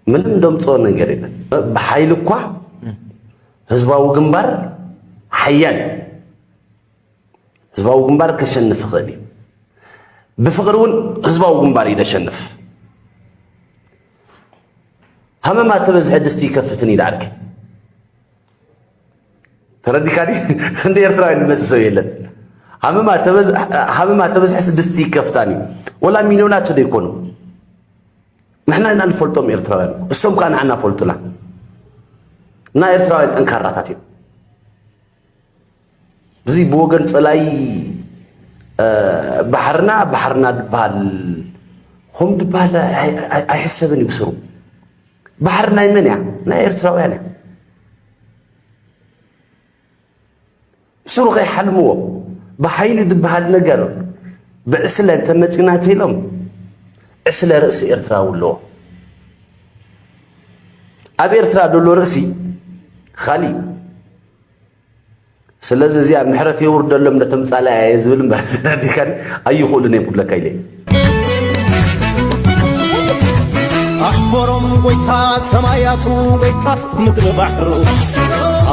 ምንም ደምፅኦ ነገር የለን ብሓይሊ እኳ ህዝባዊ ግንባር ሓያል እዩ ህዝባዊ ግንባር ከሸንፍ ይኽእል እዩ ብፍቕሪ እውን ህዝባዊ ግንባር እዩ ዘሸንፍ ሃመማ ተበዝሐ ድስቲ ይከፍትን እዩ ዳዕርኪ ተረዲካ ዲ ክንዲ ኤርትራዊ ንመጽእ ሰብ የለን ሃመማ ተበዝ ሃመማ ተበዝሐ ስድስቲ ይከፍታን እዩ ወላ ሚሊዮናት ዶ ይኮኑ ንሕና ኢና ንፈልጦም ኤርትራውያን እሶም ከዓ ንዓና ፈልጡና እና ኤርትራውያን ጠንካራታት እዮም እዚ ብወገን ጸላይ ባሕርና ባሕርና ዝበሃል ኹም ዝበሃል ኣይሕሰብን እዩ ብስሩ ባሕር ናይ መን እያ ናይ ኤርትራውያን እያ ብስሩ ከይሓልምዎ ብሓይሊ ዝበሃል ነገር ብዕስለ እንተመፂና ተኢሎም ዕስለ ርእሲ ኤርትራዊ ኣለዎ ኣብ ኤርትራ ዘሎ ርእሲ ካሊእ ስለዚ እዚኣ ምሕረት የውርደሎም ነቶም ጻላያ እየ ዝብል እምበር ተረዲካን ኣይኽእሉን እዮም ክብለካ ኢለ ኣሕፈሮም ጎይታ ሰማያቱ ጎይታ ምድሪ ባሕሩ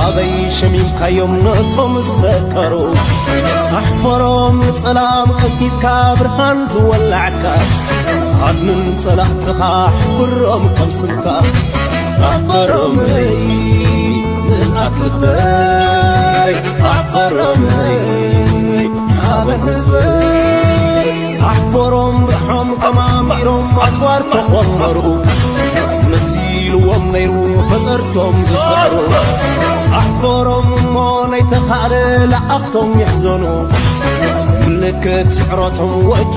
ኣበይ ሸሚምካዮም ነቶም ዝፈከሩ ኣሕፈሮም ንጸላም ቀዲድካ ብርሃን ዝወላዕካ ኣድንን ጸላእትኻ ኣሕፍሮም ከም ስምካ ኣሕፈሮም ንኣክልበይ ኣሮመይ ሃበን ህዝበይ ኣሕፈሮም ብዝሖም ቀማሚሮም ኣፅዋር ተኾመሩ መሲልዎም ነይሩ ፈጠርቶም ዝሰዕሩ ኣሕፈሮም እሞ ናይተኻእለ ለኣኽቶም ይሕዘኑ ምልክት ስዕረቶም ወጆ